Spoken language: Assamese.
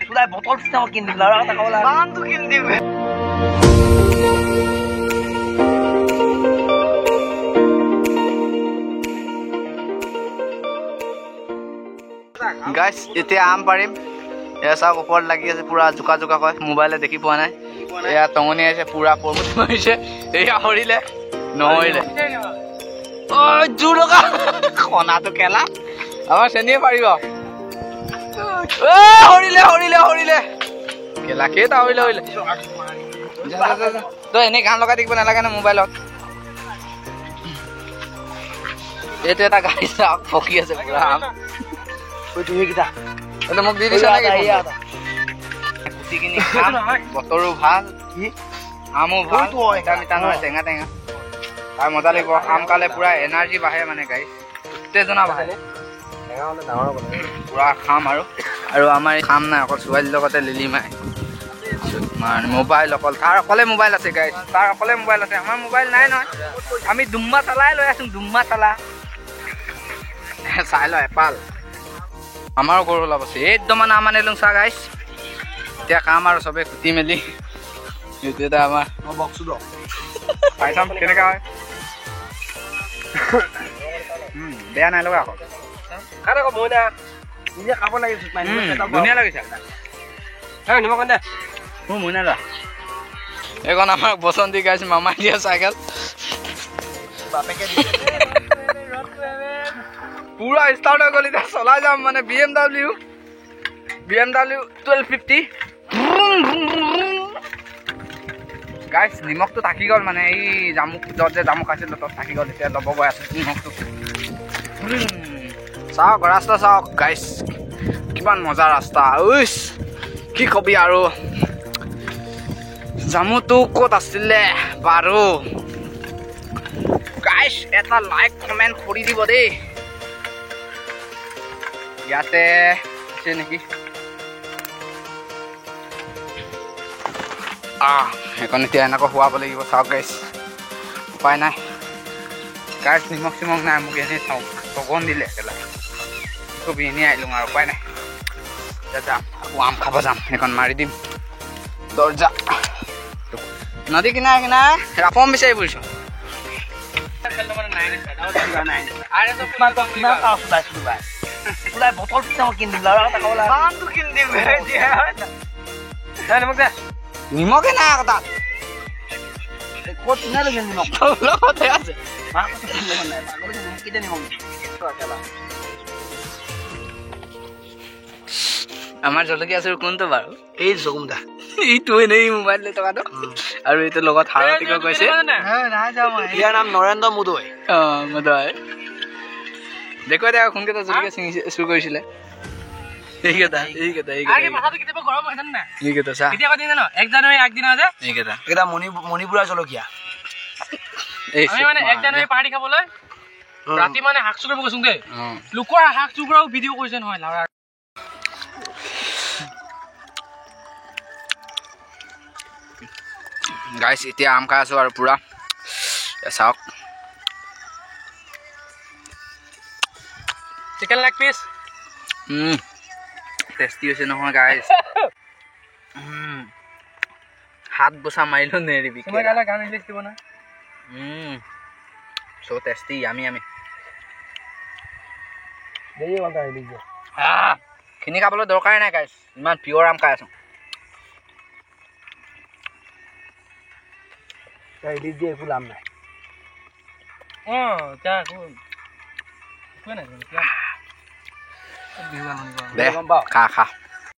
চুলাই বটল চিষ্টেমত কিনি দিম, ল'ৰা কথা ক'ব লাগে। বাগানটো কিনি দিম। গাইছ, এতিয়া আম পাৰিম। এয়া চাওক, ওপৰত লাগি আছে পুৰা জোকা জোকা কয়, মোবাইলে দেখি পোৱা নাই। এয়া টঙনি আহিছে, পুৰা পৰ্বত মাৰিছে। এয়া সৰিলে নহৰিলে ঐ জোৰ লগা কণাটো কেলা, আমাৰ চেনিয়ে পাৰিব। সৰিলে সৰিলে সৰিলে কেলা, কেইটা সৰিলে সৰিলে। তই এনেই গান লগাই থাকিব নালাগে ন মোবাইলত। এইটো এটা গাড়ী চাওক, পকি আছে পুৰা আম। এইটো মোক দি দিছ নেকি? কুটি কিনি খাম, বতৰো ভাল, আমো ভাল, মিঠা মিঠা নহয়, টেঙা টেঙা, আৰু মজা লাগিব। আম খালে পুৰা এনাৰ্জি বাঢ়ে মানে গাড়ী, উত্তেজনা বাঢ়ে। পুৰা খাম আৰু। আৰু আমাৰ খাম নাই, অকল ছোৱালীৰ লগতে লিলি মাই মোবাইল, অকল তাৰ অকলে মোবাইল আছে গাইছ, তাৰ অকলে মোবাইল আছে, আমাৰ মোবাইল নাই নহয়। আমি ডুম্মা চালাই লৈ আছো, ডুম্মা চালা চাই ল এপাল। আমাৰো গৰু অলপ আছে, একদম মানে আম আনিলো চা গাইছ। এতিয়া কাম আৰু চবে কুটি মেলি। এইটো এটা আমাৰ পাই চাম কেনেকা হয়। বেয়া নাই লগা আকৌ, ধুনীয়া লাগিছে। মোৰ মইনা লোৱা এইখন আমাৰ বসন্তী গাইছ, মামাই দিয়া চাইকেল পুৰা ষ্টাৰ্ট হৈ গ'ল। এতিয়া চলাই যাম মানে BMW 1250। গাইছ, নিমখটো থাকি গ'ল মানে, এই জামুক য'ত যে জামুক খাইছিলোঁ তত থাকি গ'ল। এতিয়া ল'ব গৈ আছোঁ নিমখটো। চাওক ৰাস্তা, চাওক গাইছ, কিমান মজা ৰাস্তা। উইচ কি কবি আৰু। জামুটো ক'ত আছিলে বাৰু? গাইছ, এটা লাইক কমেণ্ট কৰি দিব দেই। ইয়াতে আছে নেকি? সেইখন এতিয়া এনেকৈ খুৱাব লাগিব। চাওক গাইছ, উপায় নাই গাইছ, নিমখ চিমখ নাই, মোক এনেই চাওক ঠগন দিলে কেলা। কবি এনেই আহিলোঁ আৰু উপায় নাই। এতিয়া যাম আকৌ আম খাব যাম, সেইখন মাৰি দিম দৰ্জা। নদী কিনাৰে কিনাৰে ৰাপম বিচাৰি ফুৰিছোঁ। নিমখে নাই আকৌ তাত, লগতে আছে। আমাৰ জলকীয়া চুৰ কোনটো বাৰু? এই চকুমদা, এইটো এনেই মোবাইল লৈ থকাটো। আৰু এইটো লগত সাৰথিক কৈছে। ইয়াৰ নাম নৰেন্দ্ৰ মুদৈ। অ মুদৈ, দেখুৱাই দে কোনকেইটা জলকীয়া ছিঙিছে, চুৰ কৰিছিলে। এইকেইটা এইকেইটা এইকেইটা চা, এইকেইটা এইকেইটা মণিপুৰৰ জলকীয়া। আমি মানে 1 জানুৱাৰী পাৰ্টি খাবলৈ ৰাতি মানে শাক চুৰ কৰিব গৈছো দেই, লোকৰ শাক চুৰ কৰাও ভিডিঅ' কৰিছে নহয় লাউৰা। গাইছ, এতিয়া আম খাই আছো আৰু পুৰা চাওক। চিকেন লেগ পিচ টেষ্টি হৈছে নহয় গাইছ। হাত বচা মাৰিলো নেৰিবি। চ' টেষ্টি, আমি আমি খিনি খাবলৈ দৰকাৰেই নাই গাইছ, ইমান পিয়ৰ আম খাই আছো। একো লাভ নাই। দে খা খা।